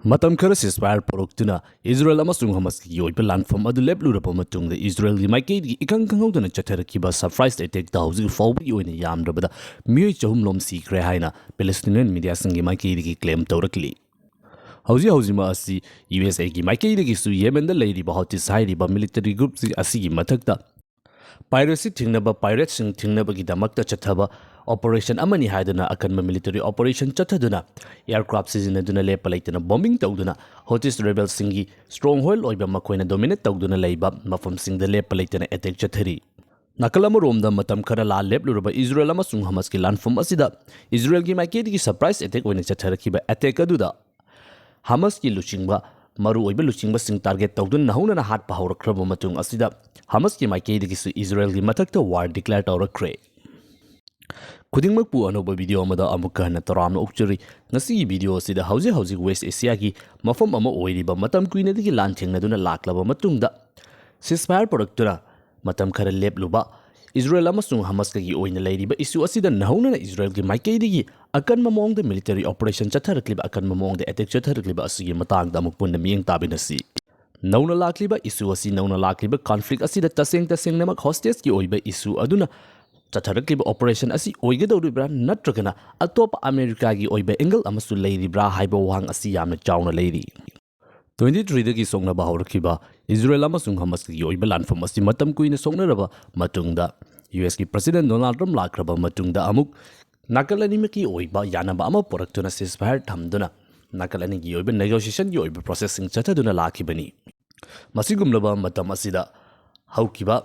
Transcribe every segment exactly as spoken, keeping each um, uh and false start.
ꯃꯇꯝ ꯈꯔ ceasefire ꯄꯨꯔꯛꯇꯨꯅ Israel ꯑꯃꯁꯨꯡ ꯍꯃꯁꯀꯤ ꯑꯣꯏꯕ ꯂꯥꯟꯐꯝ ꯑꯗꯨ ꯂꯦꯞꯂꯨꯔꯕ ꯃꯇꯨꯡꯗ, ꯏꯖꯔꯦꯜꯒꯤ ꯃꯥꯏꯀꯩꯗꯒꯤ ꯏꯈꯪ ꯈꯪꯍꯧꯗꯅ ꯆꯠꯊꯔꯛꯈꯤꯕ surprise attackꯇ ꯍꯧꯖꯤꯛ ꯐꯥꯎꯕꯒꯤ ꯑꯣꯏꯅ ꯌꯥꯝꯗ꯭ꯔꯕꯗ ꯃꯤꯑꯣꯏ ꯆꯍꯨꯝ ꯂꯣꯝ ꯁꯤꯈ꯭ꯔꯦ ꯍꯥꯏꯅ Palestinian mediaꯁꯤꯡꯒꯤ ꯃꯥꯏꯀꯩꯗꯒꯤ claim ꯇꯧꯔꯛꯂꯤ꯫ ꯍꯧꯖꯤꯛ ꯍꯧꯖꯤꯛꯃꯛ ꯑꯁꯤ USAꯒꯤ ꯃꯥꯏꯀꯩꯗꯒꯤꯁꯨ ꯌꯦꯃꯦꯟꯗ ꯂꯩꯔꯤꯕ ꯍꯧꯇꯤꯁ ꯍꯥꯏꯔꯤꯕ military groupꯁꯤꯡ ꯑꯁꯤꯒꯤ ꯃꯊꯛꯇ pirateꯁꯤ ꯊꯤꯡꯅꯕ, pirateꯁꯤꯡ ꯊꯤꯡꯅꯕꯒꯤꯗꯃꯛꯇ ꯆꯠꯊꯕ operation ꯑꯃꯅꯤ ꯍꯥꯏꯗꯨꯅ ꯑꯀꯟꯕ military operation ꯆꯠꯊꯗꯨꯅ, aircraft ꯁꯤꯖꯤꯟꯅꯗꯨꯅ ꯂꯦꯞꯄ ꯂꯩꯇꯅ bombing ꯇꯧꯗꯨꯅ, ꯍꯧꯇꯤꯁ rebelꯁꯤꯡꯒꯤ stronghold ꯑꯣꯏꯕ, ꯃꯈꯣꯏꯅ dominate ꯇꯧꯗꯨꯅ ꯂꯩꯕ ꯃꯐꯝꯁꯤꯡꯗ ꯂꯦꯞꯄ ꯂꯩꯇꯅ attack ꯆꯠꯊꯔꯤ꯫ ꯅꯥꯀꯜ ꯑꯃꯔꯣꯝꯗ, ꯃꯇꯝ ꯈꯔ ꯂꯥꯟ ꯂꯦꯞꯂꯨꯔꯕ ꯏꯖꯔꯦꯜ ꯑꯃꯁꯨꯡ ꯍꯃꯁꯀꯤ ꯂꯥꯟꯐꯝ ꯑꯁꯤꯗ ꯏꯖꯔꯦꯜꯒꯤ ꯃꯥꯏꯀꯩꯗꯒꯤ surprise attack ꯑꯣꯏꯅ ꯆꯠꯊꯔꯛꯈꯤꯕ attack ꯑꯗꯨꯗ ꯍꯃꯁꯀꯤ ꯂꯨꯆꯤꯡꯕ, ꯃꯔꯨꯑꯣꯏꯕ ꯂꯨꯆꯤꯡꯕꯁꯤꯡ target ꯇꯧꯗꯨꯅ ꯅꯧꯍꯧꯅꯅ ꯍꯥꯠꯄ ꯍꯧꯔꯛꯈ꯭ꯔꯕ ꯃꯇꯨꯡ ꯑꯁꯤꯗ, ꯍꯃꯁꯀꯤ ꯃꯥꯏꯀꯩꯗꯒꯤꯁꯨ ꯏꯖꯔꯦꯜꯒꯤ ꯃꯊꯛꯇ war declare ꯇꯧꯔꯛꯈ꯭ꯔꯦ꯫ ꯈꯨꯗꯤꯡꯃꯛꯄꯨ ꯑꯅꯧꯕ video ꯑꯃꯗ ꯑꯃꯨꯛꯀ ꯍꯟꯅ ꯇꯔꯥꯝꯅ ꯑꯣꯛꯆꯔꯤ꯫ ꯉꯁꯤꯒꯤ video ꯑꯁꯤꯗ ꯍꯧꯖꯤꯛ ꯍꯧꯖꯤꯛ West Asiaꯒꯤ ꯃꯐꯝ ꯑꯃ ꯑꯣꯏꯔꯤꯕ, ꯃꯇꯝ ꯀꯨꯏꯅꯗꯒꯤ ꯂꯥꯟ ꯊꯦꯡꯅꯗꯨꯅ ꯂꯥꯛꯂꯕ ꯃꯇꯨꯡꯗ ceasefire ꯄꯨꯔꯛꯇꯨꯅ ꯃꯇꯝ ꯈꯔ ꯂꯦꯞꯂꯨꯕ ꯏꯖꯔꯦꯜ ꯑꯃꯁꯨꯡ ꯍꯃꯁꯀꯒꯤ ꯑꯣꯏꯅ ꯂꯩꯔꯤꯕ issue ꯑꯁꯤꯗ ꯅꯧꯍꯧꯅꯅ ꯏꯖꯔꯦꯜꯒꯤ ꯃꯥꯏꯀꯩꯗꯒꯤ ꯑꯀꯟꯕ ꯃꯑꯣꯡꯗ military operation ꯆꯠꯊꯔꯛꯂꯤꯕ, ꯑꯀꯟꯕ ꯃꯑꯣꯡꯗ attack ꯆꯠꯊꯔꯛꯂꯤꯕ ꯑꯁꯤꯒꯤ ꯃꯇꯥꯡꯗ ꯑꯃꯨꯛ ꯄꯨꯟꯅ ꯃꯤꯠꯌꯦꯡ ꯇꯥꯃꯤꯟꯅꯁꯤ꯫ ꯅꯧꯅ ꯂꯥꯛꯂꯤꯕ issue ꯑꯁꯤ, ꯅꯧꯅ ꯂꯥꯛꯂꯤꯕ conflict ꯑꯁꯤꯗ ꯇꯁꯦꯡ ꯇꯁꯦꯡꯅꯃꯛ hostageꯀꯤ ꯑꯣꯏꯕ issue ꯑꯗꯨꯅ ꯆꯠꯊꯔꯛꯂꯤꯕ operation ꯑꯁꯤ ꯑꯣꯏꯒꯗꯧꯔꯤꯕ꯭ꯔꯥ, ꯅꯠꯇ꯭ꯔꯒꯅ ꯑꯇꯣꯞꯄ ꯑꯃꯦꯔꯤꯀꯥꯒꯤ ꯑꯣꯏꯕ angle ꯑꯃꯁꯨ ꯂꯩꯔꯤꯕ꯭ꯔꯥ ꯍꯥꯏꯕ ꯋꯥꯍꯪ ꯑꯁꯤ ꯌꯥꯝꯅ ꯆꯥꯎꯅ ꯂꯩꯔꯤ꯫ Twenty threeꯗꯒꯤ ꯁꯣꯛꯅꯕ ꯍꯧꯔꯛꯈꯤꯕ ꯏꯖꯔꯦꯜ ꯑꯃꯁꯨꯡ ꯍꯃꯁꯀꯤ ꯑꯣꯏꯕ ꯂꯥꯟꯐꯝ ꯑꯁꯤ ꯃꯇꯝ ꯀꯨꯏꯅ ꯁꯣꯛꯅꯔꯕ ꯃꯇꯨꯡꯗ, USꯀꯤ President Donald Trump ꯂꯥꯛꯈ꯭ꯔꯕ ꯃꯇꯨꯡꯗ ꯑꯃꯨꯛ ꯅꯥꯀꯜ ꯑꯅꯤꯃꯛꯀꯤ ꯑꯣꯏꯕ ꯌꯥꯅꯕ ꯑꯃ ꯄꯨꯔꯛꯇꯨꯅ ceasefire ꯊꯝꯗꯨꯅ ꯅꯥꯀꯜ ꯑꯅꯤꯒꯤ ꯑꯣꯏꯕ negotiationꯒꯤ ꯑꯣꯏꯕ processꯁꯤꯡ ꯆꯠꯊꯗꯨꯅ ꯂꯥꯛꯈꯤꯕꯅꯤ꯫ ꯃꯁꯤꯒꯨꯝꯂꯕ ꯃꯇꯝ ꯑꯁꯤꯗ ꯍꯧꯈꯤꯕ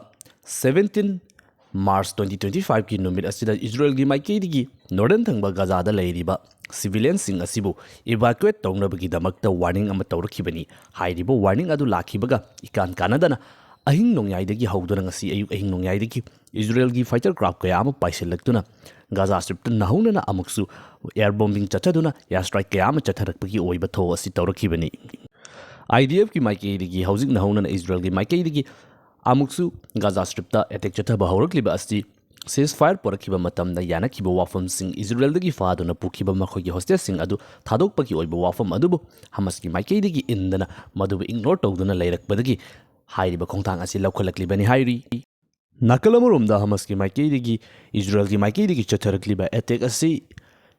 seventeen March twenty twenty fiveꯀꯤ ꯅꯨꯃꯤꯠ ꯑꯁꯤꯗ ꯏꯖꯔꯦꯜꯒꯤ ꯃꯥꯏꯀꯩꯗꯒꯤ northern ꯊꯪꯕ ꯒꯖꯥꯗ ꯂꯩꯔꯤꯕ civilianꯁꯤꯡ ꯑꯁꯤꯕꯨ evacuate ꯇꯧꯅꯕꯒꯤꯗꯃꯛꯇ warning ꯑꯃ ꯇꯧꯔꯛꯈꯤꯕꯅꯤ꯫ ꯍꯥꯏꯔꯤꯕ warning ꯑꯗꯨ ꯂꯥꯛꯈꯤꯕꯒ ꯏꯀꯥꯟ ꯀꯥꯟꯅꯗꯅ ꯑꯍꯤꯡ ꯅꯣꯡꯌꯥꯏꯗꯒꯤ ꯍꯧꯗꯨꯅ ꯉꯁꯤ ꯑꯌꯨꯛ ꯑꯍꯤꯡ ꯅꯣꯡꯌꯥꯏꯗꯒꯤ ꯏꯖꯔꯦꯜꯒꯤ fighter craft ꯀꯌꯥ ꯑꯃ ꯄꯥꯏꯁꯤꯜꯂꯛꯇꯨꯅ ꯒꯥꯖꯥ Stripꯇ ꯅꯧꯍꯧꯅꯅ ꯑꯃꯨꯛꯁꯨ air bombing ꯆꯠꯊꯗꯨꯅ air strike ꯀꯌꯥ ꯑꯃ ꯆꯠꯊꯔꯛꯄꯒꯤ ꯑꯣꯏꯕ ꯊꯧ ꯑꯁꯤ ꯇꯧꯔꯛꯈꯤꯕꯅꯤ꯫ IDFꯀꯤ ꯃꯥꯏꯀꯩꯗꯒꯤ ꯍꯧꯖꯤꯛ ꯅꯧꯍꯧꯅꯅ ꯏꯖꯔꯦꯜꯒꯤ ꯃꯥꯏꯀꯩꯗꯒꯤ ꯑꯃꯨꯛꯁꯨ ꯒꯥꯖꯥ Stripꯇ attack ꯆꯠꯊꯕ ꯍꯧꯔꯛꯂꯤꯕ ꯑꯁꯤ ceasefire ꯄꯨꯔꯛꯈꯤꯕ ꯃꯇꯝꯗ ꯌꯥꯅꯈꯤꯕ ꯋꯥꯐꯝꯁꯤꯡ ꯏꯖꯔꯦꯜꯗꯒꯤ ꯐꯥꯗꯨꯅ ꯄꯨꯈꯤꯕ ꯃꯈꯣꯏꯒꯤ ꯍꯣꯁꯇꯦꯖꯁꯤꯡ ꯑꯗꯨ ꯊꯥꯗꯣꯛꯄꯒꯤ ꯑꯣꯏꯕ ꯋꯥꯐꯝ ꯑꯗꯨꯕꯨ ꯍꯃꯁꯀꯤ ꯃꯥꯏꯀꯩꯗꯒꯤ ꯏꯟꯗꯅ ꯃꯗꯨꯕꯨ ꯏꯒꯅꯣꯔ ꯇꯧꯗꯨꯅ ꯂꯩꯔꯛꯄꯗꯒꯤ ꯍꯥꯏꯔꯤꯕ ꯈꯣꯡꯊꯥꯡ ꯑꯁꯤ ꯂꯧꯈꯠꯂꯛꯂꯤꯕꯅꯤ ꯍꯥꯏꯔꯤ꯫ ꯅꯥꯀꯜ ꯑꯃꯔꯣꯝꯗ ꯍꯃꯁꯀꯤ ꯃꯥꯏꯀꯩꯗꯒꯤ ꯏꯖꯔꯦꯜꯒꯤ ꯃꯥꯏꯀꯩꯗꯒꯤ ꯆꯠꯊꯔꯛꯂꯤꯕ ꯑꯦꯇꯦꯛ ꯑꯁꯤ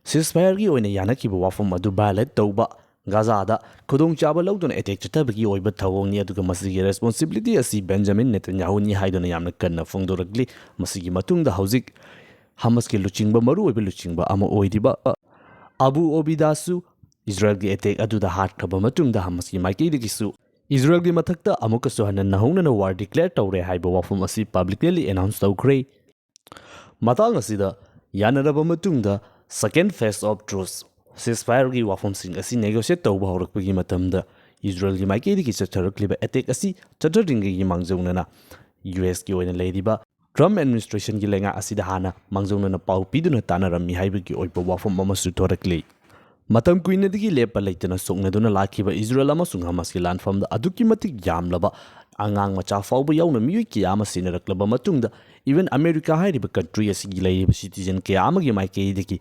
ceasefireꯒꯤ ꯑꯣꯏꯅ ꯌꯥꯅꯈꯤꯕ ꯋꯥꯐꯝ ꯑꯗꯨ violate ꯇꯧꯕ, ꯒꯥꯖꯥꯗ ꯈꯨꯗꯣꯡꯆꯥꯕ ꯂꯧꯗꯨꯅ ꯑꯦꯇꯦꯛ ꯆꯠꯊꯕꯒꯤ ꯑꯣꯏꯕ ꯊꯧꯑꯣꯡꯅꯤ, ꯑꯗꯨꯒ ꯃꯁꯤꯒꯤ responsibility ꯑꯁꯤ ꯕꯦꯟꯖꯥꯃꯤꯟ ꯅꯦꯇꯟꯌꯥꯍꯨꯅꯤ ꯍꯥꯏꯗꯨꯅ ꯌꯥꯝꯅ ꯀꯟꯅ ꯐꯣꯡꯗꯣꯔꯛꯂꯤ꯫ ꯃꯁꯤꯒꯤ ꯃꯇꯨꯡꯗ ꯍꯧꯖꯤꯛ ꯍꯃꯁꯀꯤ ꯂꯨꯆꯤꯡꯕ, ꯃꯔꯨꯑꯣꯏꯕ ꯂꯨꯆꯤꯡꯕ ꯑꯃ ꯑꯣꯏꯔꯤꯕ ꯑꯕꯨ ꯑꯣꯕꯤꯗꯥꯁꯨ ꯏꯖꯔꯦꯜꯒꯤ ꯑꯦꯇꯦꯛ ꯑꯗꯨꯗ ꯍꯥꯠꯈ꯭ꯔꯕ ꯃꯇꯨꯡꯗ ꯍꯃꯁꯀꯤ ꯃꯥꯏꯀꯩꯗꯒꯤꯁꯨ ꯏꯖꯔꯦꯜꯒꯤ ꯃꯊꯛꯇ ꯑꯃꯨꯛꯀꯁꯨ ꯍꯟꯅ ꯅꯧꯍꯧꯅꯅ war declare ꯇꯧꯔꯦ ꯍꯥꯏꯕ ꯋꯥꯐꯝ ꯑꯁꯤ publicly announce ꯇꯧꯈ꯭ꯔꯦ꯫ ꯃꯇꯥꯡ ꯑꯁꯤꯗ ꯌꯥꯅꯔꯕ ꯃꯇꯨꯡꯗ second phase of truce, ceasefireꯒꯤ ꯋꯥꯐꯝꯁꯤꯡ ꯑꯁꯤ negotiate ꯇꯧꯕ ꯍꯧꯔꯛꯄꯒꯤ ꯃꯇꯝꯗ ꯏꯖꯔꯦꯜꯒꯤ ꯃꯥꯏꯀꯩꯗꯒꯤ ꯆꯠꯊꯔꯛꯂꯤꯕ ꯑꯦꯇꯦꯛ ꯑꯁꯤ ꯆꯠꯊꯗ꯭ꯔꯤꯉꯩꯒꯤ ꯃꯥꯡꯖꯧꯅꯅ ꯌꯨ ꯑꯦꯁꯀꯤ ꯑꯣꯏꯅ ꯂꯩꯔꯤꯕ ꯇ꯭ꯔꯝꯞ ꯑꯦꯗꯃꯤꯅꯤꯁꯇ꯭ꯔꯦꯁꯟꯒꯤ ꯂꯩꯉꯥꯛ ꯑꯁꯤꯗ ꯍꯥꯟꯅ ꯃꯥꯡꯖꯧꯅꯅ ꯄꯥꯎ ꯄꯤꯗꯨꯅ ꯇꯥꯟꯅꯔꯝꯃꯤ ꯍꯥꯏꯕꯒꯤ ꯑꯣꯏꯕ ꯋꯥꯐꯝ ꯑꯃꯁꯨ ꯊꯣꯔꯛꯂꯤ꯫ ꯃꯇꯝ ꯀꯨꯏꯅꯗꯒꯤ ꯂꯦꯞꯄ ꯂꯩꯇꯅ ꯁꯣꯛꯅꯗꯨꯅ ꯂꯥꯛꯈꯤꯕ ꯏꯖꯔꯦꯜ ꯑꯃꯁꯨꯡ ꯍꯃꯁꯀꯤ ꯂꯥꯟꯐꯝꯗ ꯑꯗꯨꯛꯀꯤ ꯃꯇꯤꯛ ꯌꯥꯝꯂꯕ, ꯑꯉꯥꯡ ꯃꯆꯥ ꯐꯥꯎꯕ ꯌꯥꯎꯅ ꯃꯤꯑꯣꯏ ꯀꯌꯥ ꯑꯃ ꯁꯤꯅꯔꯛꯂꯕ ꯃꯇꯨꯡꯗ, even ꯑꯃꯦꯔꯤꯀꯥ ꯍꯥꯏꯔꯤꯕ country ꯑꯁꯤꯒꯤ ꯂꯩꯔꯤꯕ citizen ꯀꯌꯥ ꯑꯃꯒꯤ ꯃꯥꯏꯀꯩꯗꯒꯤ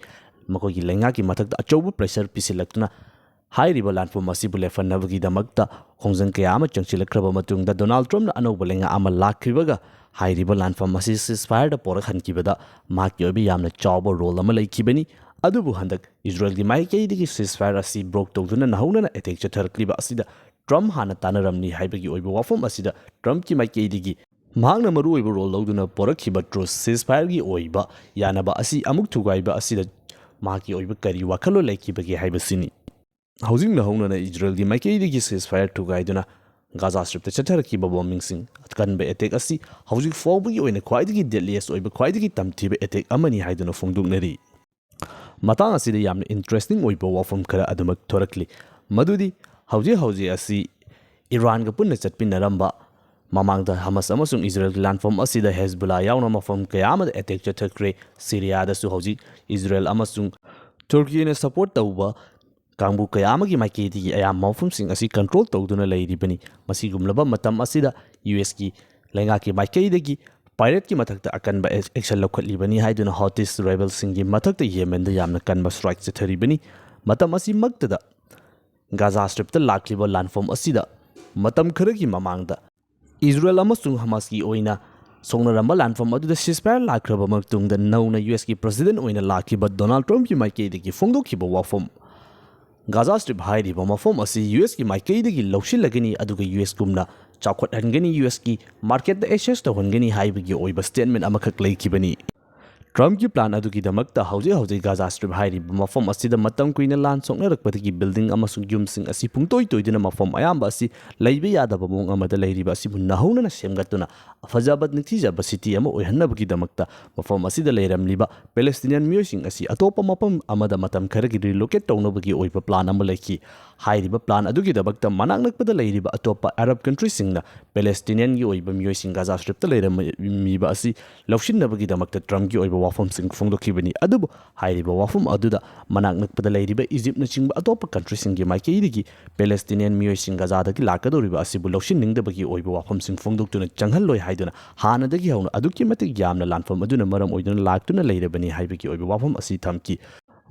ꯃꯈꯣꯏꯒꯤ ꯂꯩꯉꯥꯛꯀꯤ ꯃꯊꯛꯇ ꯑꯆꯧꯕ pressure ꯄꯤꯁꯤꯜꯂꯛꯇꯨꯅ ꯍꯥꯏꯔꯤꯕ ꯂꯥꯟꯐꯝ ꯑꯁꯤꯕꯨ ꯂꯦꯞꯍꯟꯅꯕꯒꯤꯗꯃꯛꯇ ꯈꯣꯡꯖꯪ ꯀꯌꯥ ꯑꯃ ꯆꯪꯁꯤꯜꯂꯛꯈ꯭ꯔꯕ ꯃꯇꯨꯡꯗ, ꯗꯣꯅꯥꯜꯗ ꯇ꯭ꯔꯝꯞꯅ ꯑꯅꯧꯕ ꯂꯩꯉꯥꯛ ꯑꯃ ꯂꯥꯛꯈꯤꯕꯒ ꯍꯥꯏꯔꯤꯕ ꯂꯥꯟꯐꯝ ꯑꯁꯤ ceasefireꯗ ꯄꯣꯔꯛꯍꯟꯈꯤꯕꯗ ꯃꯍꯥꯛꯀꯤ ꯑꯣꯏꯕ ꯌꯥꯝꯅ ꯆꯥꯎꯕ role ꯑꯃ ꯂꯩꯈꯤꯕꯅꯤ꯫ ꯑꯗꯨꯕꯨ ꯍꯟꯗꯛ ꯏꯖꯔꯦꯜꯒꯤ ꯃꯥꯏꯀꯩꯗꯒꯤ ceasefire ꯑꯁꯤ broke ꯇꯧꯗꯨꯅ ꯅꯧꯍꯧꯅꯅ attack ꯆꯠꯊꯔꯛꯂꯤꯕ ꯑꯁꯤꯗ ꯇ꯭ꯔꯝꯞ ꯍꯥꯟꯅ ꯇꯥꯟꯅꯔꯝꯅꯤ ꯍꯥꯏꯕꯒꯤ ꯑꯣꯏꯕ ꯋꯥꯐꯝ ꯑꯁꯤꯗ ꯇ꯭ꯔꯝꯞꯀꯤ ꯃꯥꯏꯀꯩꯗꯒꯤ ꯃꯍꯥꯛꯅ ꯃꯔꯨꯑꯣꯏꯕ role ꯂꯧꯗꯨꯅ ꯄꯣꯔꯛꯈꯤꯕ truce, ceasefireꯒꯤ ꯑꯣꯏꯕ ꯌꯥꯅꯕ ꯑꯁꯤ ꯑꯃꯨꯛ ꯊꯨꯒꯥꯏꯕ ꯑꯁꯤꯗ ꯃꯍꯥꯛꯀꯤ ꯑꯣꯏꯕ ꯀꯔꯤ ꯋꯥꯈꯜꯂꯣꯟ ꯂꯩꯈꯤꯕꯒꯦ ꯍꯥꯏꯕꯁꯤꯅꯤ꯫ ꯍꯧꯖꯤꯛ ꯅꯧꯍꯧꯅꯅ ꯏꯖꯔꯦꯜꯒꯤ ꯃꯥꯏꯀꯩꯗꯒꯤ ceasefire ꯊꯨꯒꯥꯏꯗꯨꯅ ꯒꯥꯖꯥ ꯁ꯭ꯇ꯭ꯔꯤꯞꯇ ꯆꯠꯊꯔꯛꯈꯤꯕ bombingꯁꯤꯡ, ꯑꯀꯟꯕ attack ꯑꯁꯤ ꯍꯧꯖꯤꯛ ꯐꯥꯎꯕꯒꯤ ꯑꯣꯏꯅ ꯈ꯭ꯋꯥꯏꯗꯒꯤ deadliest ꯑꯣꯏꯕ, ꯈ꯭ꯋꯥꯏꯗꯒꯤ ꯇꯝꯊꯤꯕ attack ꯑꯃꯅꯤ ꯍꯥꯏꯗꯨꯅ ꯐꯣꯡꯗꯣꯛꯅꯔꯤ꯫ ꯃꯇꯥꯡ ꯑꯁꯤꯗ ꯌꯥꯝꯅ interesting ꯑꯣꯏꯕ ꯋꯥꯐꯝ ꯈꯔ ꯑꯗꯨꯃꯛ ꯊꯣꯔꯛꯂꯤ, ꯃꯗꯨꯗꯤ ꯍꯧꯖꯤꯛ ꯍꯧꯖꯤꯛ ꯑꯁꯤ ꯏꯔꯥꯟꯒ ꯄꯨꯟꯅ ꯆꯠꯃꯤꯟꯅꯔꯝꯕ, ꯃꯃꯥꯡꯗ ꯍꯃꯁ ꯑꯃꯁꯨꯡ ꯏꯖꯔꯦꯜꯒꯤ ꯂꯥꯟꯐꯝ ꯑꯁꯤꯗ ꯍꯦꯖꯕꯨꯂꯥ ꯌꯥꯎꯅ ꯃꯐꯝ ꯀꯌꯥ ꯑꯃꯗ attack ꯆꯠꯊꯈ꯭ꯔꯦ꯫ ꯁꯤꯔꯤꯌꯥꯗꯁꯨ ꯍꯧꯖꯤꯛ ꯏꯖꯔꯦꯜ ꯑꯃꯁꯨꯡ ꯇꯨꯔꯀꯤꯅ support ꯇꯧꯕ ꯀꯥꯡꯕꯨ ꯀꯌꯥ ꯑꯃꯒꯤ ꯃꯥꯏꯀꯩꯗꯒꯤ ꯑꯌꯥꯝꯕ ꯃꯐꯝꯁꯤꯡ ꯑꯁꯤ control ꯇꯧꯗꯨꯅ ꯂꯩꯔꯤꯕꯅꯤ꯫ ꯃꯁꯤꯒꯨꯝꯂꯕ ꯃꯇꯝ ꯑꯁꯤꯗ ꯌꯨ ꯑꯦꯁꯀꯤ ꯂꯩꯉꯥꯛꯀꯤ ꯃꯥꯏꯀꯩꯗꯒꯤ ꯄꯥꯏꯔꯦꯠꯀꯤ ꯃꯊꯛꯇ ꯑꯀꯟꯕ ꯑꯦꯛꯁꯟ ꯂꯧꯈꯠꯂꯤꯕꯅꯤ ꯍꯥꯏꯗꯨꯅ ꯍꯣꯇꯤꯁ ꯔꯦꯕꯦꯜꯁꯤꯡꯒꯤ ꯃꯊꯛꯇ ꯌꯦꯃꯦꯟꯗ ꯌꯥꯝꯅ ꯀꯟꯕ ꯁ꯭ꯇ꯭ꯔꯥꯏꯛ ꯆꯠꯊꯔꯤꯕꯅꯤ꯫ ꯃꯇꯝ ꯑꯁꯤꯃꯛꯇꯗ ꯒꯥꯖꯥ ꯁ꯭ꯇ꯭ꯔꯤꯞꯇ ꯂꯥꯛꯂꯤꯕ ꯂꯥꯟꯐꯝ ꯑꯁꯤꯗ ꯃꯇꯝ ꯈꯔꯒꯤ ꯃꯃꯥꯡꯗ ꯏꯖꯔꯦꯜ ꯑꯃꯁꯨꯡ ꯍꯃꯥꯁꯀꯤ ꯑꯣꯏꯅ ꯁꯣꯛꯅꯔꯝꯕ ꯂꯥꯟꯐꯝ ꯑꯗꯨꯗ ꯁꯤꯁꯐꯥꯌꯔ ꯂꯥꯛꯈ꯭ꯔꯕ ꯃꯇꯨꯡꯗ ꯅꯧꯅ ꯌꯨ ꯑꯦꯁꯀꯤ ꯄ꯭ꯔꯁꯤꯗꯦꯟ ꯑꯣꯏꯅ ꯂꯥꯛꯈꯤꯕ ꯗꯣꯅꯥꯜꯗ ꯇ꯭ꯔꯝꯞꯀꯤ ꯃꯥꯏꯀꯩꯗꯒꯤ ꯐꯣꯡꯗꯣꯛꯈꯤꯕ ꯋꯥꯐꯝ, ꯒꯥꯖꯥ ꯁ꯭ꯇ꯭ꯔꯤꯞ ꯍꯥꯏꯔꯤꯕ ꯃꯐꯝ ꯑꯁꯤ ꯌꯨ ꯑꯦꯁꯀꯤ ꯃꯥꯏꯀꯩꯗꯒꯤ ꯂꯧꯁꯤꯜꯂꯒꯅꯤ, ꯑꯗꯨꯒ ꯌꯨ ꯑꯦꯁ ꯀꯨꯝꯅ ꯆꯥꯎꯈꯠꯍꯟꯒꯅꯤ, ꯌꯨ ꯑꯦꯁꯀꯤ ꯃꯥꯔꯀꯦꯠꯇ ꯑꯦꯛꯁꯦꯁ ꯇꯧꯍꯟꯒꯅꯤ ꯍꯥꯏꯕꯒꯤ ꯑꯣꯏꯕ ꯁ꯭ꯇꯦꯠꯃꯦꯟ ꯑꯃꯈꯛ ꯂꯩꯈꯤꯕꯅꯤ꯫ ꯇ꯭ꯔꯝꯞꯀꯤ ꯄ꯭ꯂꯥꯟ ꯑꯗꯨꯒꯤꯗꯃꯛꯇ ꯍꯧꯖꯤꯛ ꯍꯧꯖꯤꯛ ꯒꯥꯖꯥ ꯁ꯭ꯇ꯭ꯔꯤꯞ ꯍꯥꯏꯔꯤꯕ ꯃꯐꯝ ꯑꯁꯤꯗ ꯃꯇꯝ ꯀꯨꯏꯅ ꯂꯥꯟ ꯁꯣꯛꯅꯔꯛꯄꯗꯒꯤ ꯕꯤꯜꯗꯤꯡ ꯑꯃꯁꯨꯡ ꯌꯨꯝꯁꯤꯡ ꯑꯁꯤ ꯄꯨꯡꯇꯣꯏ ꯇꯣꯏꯗꯨꯅ ꯃꯐꯝ ꯑꯌꯥꯝꯕ ꯑꯁꯤ ꯂꯩꯕ ꯌꯥꯗꯕ ꯃꯑꯣꯡ ꯑꯃꯗ ꯂꯩꯔꯤꯕ ꯑꯁꯤꯕꯨ ꯅꯧꯍꯧꯅꯅ ꯁꯦꯝꯒꯠꯇꯨꯅ ꯐꯖꯕ ꯅꯤꯡꯊꯤꯖꯕ ꯁꯤꯇꯤ ꯑꯃ ꯑꯣꯏꯍꯟꯅꯕꯒꯤꯗꯃꯛꯇ ꯃꯐꯝ ꯑꯁꯤꯗ ꯂꯩꯔꯝꯂꯤꯕ ꯄꯦꯂꯦꯁꯇꯤꯅꯤꯌꯟ ꯃꯤꯑꯣꯏꯁꯤꯡ ꯑꯁꯤ ꯑꯇꯣꯞꯄ ꯃꯐꯝ ꯑꯃꯗ ꯃꯇꯝ ꯈꯔꯒꯤ ꯔꯤꯂꯣꯀꯦꯠ ꯇꯧꯅꯕꯒꯤ ꯑꯣꯏꯕ ꯄ꯭ꯂꯥꯟ ꯑꯃ ꯂꯩꯈꯤ꯫ ꯍꯥꯏꯔꯤꯕ ꯄ꯭ꯂꯥꯟ ꯑꯗꯨꯒꯤꯗꯃꯛꯇ ꯃꯅꯥꯛ ꯅꯛꯄꯗ ꯂꯩꯔꯤꯕ ꯑꯇꯣꯞꯄ ꯑꯔꯕ ꯀꯟꯇ꯭ꯔꯤꯁꯤꯡꯅ ꯄꯦꯂꯦꯁꯇꯤꯅꯤꯌꯟꯒꯤ ꯑꯣꯏꯕ ꯃꯤꯑꯣꯏꯁꯤꯡ ꯒꯥꯖꯥ ꯁ꯭ꯇ꯭ꯔꯤꯞꯇ ꯂꯩꯔꯝꯃꯤꯕ ꯑꯁꯤ ꯂꯧꯁꯤꯟꯅꯕꯒꯤꯗꯃꯛꯇ ꯇ꯭ꯔꯝꯞꯀꯤ ꯑꯣꯏꯕ ꯋꯥꯐꯝꯁꯤꯡ ꯐꯣꯡꯗꯣꯛꯈꯤꯕꯅꯤ꯫ ꯑꯗꯨꯕꯨ ꯍꯥꯏꯔꯤꯕ ꯋꯥꯐꯝ ꯑꯗꯨꯗ ꯃꯅꯥꯛ ꯅꯛꯄꯗ ꯂꯩꯔꯤꯕ ꯏꯖꯤꯞꯅꯆꯤꯡꯕ ꯑꯇꯣꯞꯄ ꯀꯟꯇ꯭ꯔꯤꯁꯤꯡꯒꯤ ꯃꯥꯏꯀꯩꯗꯒꯤ ꯄꯦꯂꯦꯁꯇꯤꯅꯤꯌꯟ ꯃꯤꯑꯣꯏꯁꯤꯡ ꯒꯥꯖꯥꯗꯒꯤ ꯂꯥꯛꯀꯗꯧꯔꯤꯕ ꯑꯁꯤꯕꯨ ꯂꯧꯁꯤꯟꯅꯤꯡꯗꯕꯒꯤ ꯑꯣꯏꯕ ꯋꯥꯐꯝꯁꯤꯡ ꯐꯣꯡꯗꯣꯛꯇꯨꯅ ꯆꯪꯍꯜꯂꯣꯏ ꯍꯥꯏꯗꯨꯅ ꯍꯥꯟꯅꯗꯒꯤ ꯍꯧꯅ ꯑꯗꯨꯛꯀꯤ ꯃꯇꯤꯛ ꯌꯥꯝꯅ ꯂꯥꯟꯐꯝ ꯑꯗꯨꯅ ꯃꯔꯝ ꯑꯣꯏꯗꯨꯅ ꯂꯥꯛꯇꯨꯅ ꯂꯩꯔꯕꯅꯤ ꯍꯥꯏꯕꯒꯤ ꯑꯣꯏꯕ ꯋꯥꯐꯝ ꯑꯁꯤ ꯊꯝꯈꯤ꯫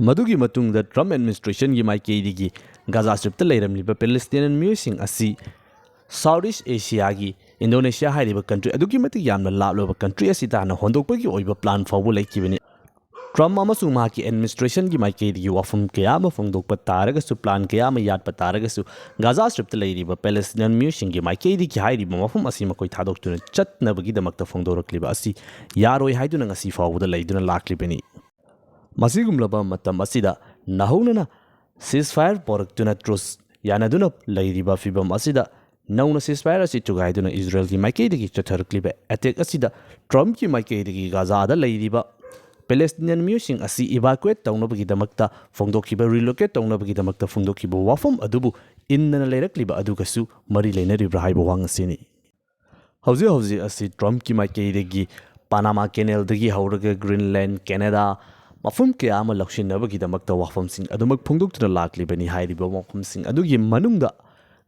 ꯃꯗꯨꯒꯤ ꯃꯇꯨꯡꯗ ꯇ꯭ꯔꯝꯞ ꯑꯦꯗꯃꯤꯅꯤꯁꯇ꯭ꯔꯦꯁꯟꯒꯤ ꯃꯥꯏꯀꯩꯗꯒꯤ ꯒꯥꯖꯥ ꯁ꯭ꯇ꯭ꯔꯤꯞꯇ ꯂꯩꯔꯝꯂꯤꯕ ꯄꯦꯂꯦꯁꯇꯤꯅꯤꯌꯟ ꯃꯤꯑꯣꯏꯁꯤꯡ ꯑꯁꯤ ꯁꯥꯎꯠ ꯏꯁ ꯑꯦꯁꯤꯌꯥꯒꯤ ꯏꯟꯗꯣꯅꯦꯁꯤꯌꯥ ꯍꯥꯏꯔꯤꯕ ꯀꯟꯇ꯭ꯔꯤ ꯑꯗꯨꯛꯀꯤ ꯃꯇꯤꯛ ꯌꯥꯝꯅ ꯂꯥꯞꯂꯕ ꯀꯟꯇ꯭ꯔꯤ ꯑꯁꯤꯗ ꯍꯥꯟꯅ ꯍꯣꯟꯗꯣꯛꯄꯒꯤ ꯑꯣꯏꯕ ꯄ꯭ꯂꯥꯟ ꯐꯥꯎꯕ ꯂꯩꯈꯤꯕꯅꯤ꯫ ꯇ꯭ꯔꯝꯞ ꯑꯃꯁꯨꯡ ꯃꯍꯥꯛꯀꯤ ꯑꯦꯗꯃꯤꯅꯤꯁꯇ꯭ꯔꯦꯁꯟꯒꯤ ꯃꯥꯏꯀꯩꯗꯒꯤ ꯋꯥꯐꯝ ꯀꯌꯥ ꯑꯃ ꯐꯣꯡꯗꯣꯛꯄ ꯇꯥꯔꯒꯁꯨ, ꯄ꯭ꯂꯥꯟ ꯀꯌꯥ ꯑꯃ ꯌꯥꯠꯄ ꯇꯥꯔꯒꯁꯨ, ꯒꯥꯖꯥ ꯁ꯭ꯇ꯭ꯔꯤꯞꯇ ꯂꯩꯔꯤꯕ ꯄꯦꯂꯦꯁꯇꯤꯅꯤꯌꯟ ꯃꯤꯑꯣꯏꯁꯤꯡꯒꯤ ꯃꯥꯏꯀꯩꯗꯒꯤ ꯍꯥꯏꯔꯤꯕ ꯃꯐꯝ ꯑꯁꯤ ꯃꯈꯣꯏ ꯊꯥꯗꯣꯛꯇꯨꯅ ꯆꯠꯅꯕꯒꯤꯗꯃꯛꯇ ꯐꯣꯡꯗꯣꯔꯛꯂꯤꯕ ꯑꯁꯤ ꯌꯥꯔꯣꯏ ꯍꯥꯏꯗꯨꯅ ꯉꯁꯤ ꯐꯥꯎꯕꯗ ꯂꯩꯗꯨꯅ ꯂꯥꯛꯂꯤꯕꯅꯤ꯫ ꯃꯁꯤꯒꯨꯝꯂꯕ ꯃꯇꯝ ꯑꯁꯤꯗ ꯅꯧꯍꯧꯅꯅ ꯁꯤꯁꯐꯥꯌꯔ ꯄꯣꯔꯛꯇꯨꯅ ꯇ꯭ꯔꯨꯁ ꯌꯥꯅꯗꯨꯅ ꯂꯩꯔꯤꯕ ꯐꯤꯚꯝ ꯑꯁꯤꯗ ꯅꯧꯅ ꯁꯤꯁꯐꯥꯌꯔ ꯑꯁꯤ ꯊꯨꯒꯥꯏꯗꯨꯅ ꯏꯖꯔꯦꯜꯒꯤ ꯃꯥꯏꯀꯩꯗꯒꯤ ꯆꯠꯊꯔꯛꯂꯤꯕ ꯑꯦꯇꯦꯛ ꯑꯁꯤꯗ ꯇ꯭ꯔꯝꯞꯀꯤ ꯃꯥꯏꯀꯩꯗꯒꯤ ꯒꯥꯖꯥꯗ ꯂꯩꯔꯤꯕ ꯄꯦꯂꯦꯁꯇꯤꯅꯤꯌꯟ ꯃꯤꯑꯣꯏꯁꯤꯡ ꯑꯁꯤ ꯏꯚꯥꯀꯨꯋꯦꯠ ꯇꯧꯅꯕꯒꯤꯗꯃꯛꯇ ꯐꯣꯡꯗꯣꯛꯈꯤꯕ, ꯔꯤꯂꯣꯀꯦꯠ ꯇꯧꯅꯕꯒꯤꯗꯃꯛꯇ ꯐꯣꯡꯗꯣꯛꯈꯤꯕ ꯋꯥꯐꯝ ꯑꯗꯨꯕꯨ ꯏꯟꯗꯅ ꯂꯩꯔꯛꯂꯤꯕ ꯑꯗꯨꯒꯁꯨ ꯃꯔꯤ ꯂꯩꯅꯔꯤꯕ꯭ꯔꯥ ꯍꯥꯏꯕ ꯋꯥꯍꯪ ꯑꯁꯤꯅꯤ꯫ ꯍꯧꯖꯤꯛ ꯍꯧꯖꯤꯛ ꯑꯁꯤ ꯇ꯭ꯔꯝꯞꯀꯤ ꯃꯥꯏꯀꯩꯗꯒꯤ ꯄꯥꯅꯥꯃꯥ ꯀꯦꯅꯦꯜꯗꯒꯤ ꯍꯧꯔꯒ ꯒ꯭ꯔꯤꯟꯂꯦꯟ, ꯀꯦꯅꯦꯗꯥ, ꯃꯐꯝ ꯀꯌꯥ ꯑꯃ ꯂꯧꯁꯤꯟꯅꯕꯒꯤꯗꯃꯛꯇ ꯋꯥꯐꯝꯁꯤꯡ ꯑꯗꯨꯃꯛ ꯐꯣꯡꯗꯣꯛꯇꯨꯅ ꯂꯥꯛꯂꯤꯕꯅꯤ꯫ ꯍꯥꯏꯔꯤꯕ ꯋꯥꯐꯝꯁꯤꯡ ꯑꯗꯨꯒꯤ ꯃꯅꯨꯡꯗ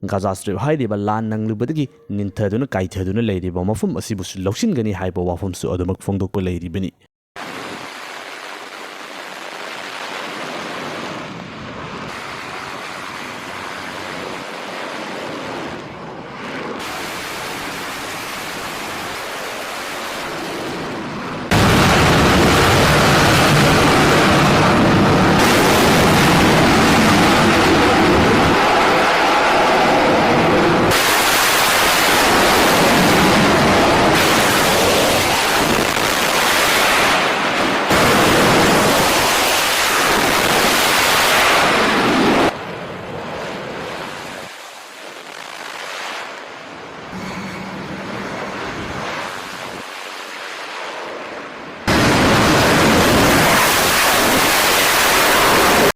ꯒꯥꯖꯥ ꯁ꯭ꯇ꯭ꯔꯤꯞ ꯍꯥꯏꯔꯤꯕ ꯂꯥꯟ ꯅꯪꯂꯨꯕꯗꯒꯤ ꯅꯤꯟꯊꯗꯨꯅ ꯀꯥꯏꯊꯗꯨꯅ ꯂꯩꯔꯤꯕ ꯃꯐꯝ ꯑꯁꯤꯕꯨꯁꯨ ꯂꯧꯁꯤꯟꯒꯅꯤ ꯍꯥꯏꯕ ꯋꯥꯐꯝꯁꯨ ꯑꯗꯨꯃꯛ ꯐꯣꯡꯗꯣꯛꯄ ꯂꯩꯔꯤꯕꯅꯤ꯫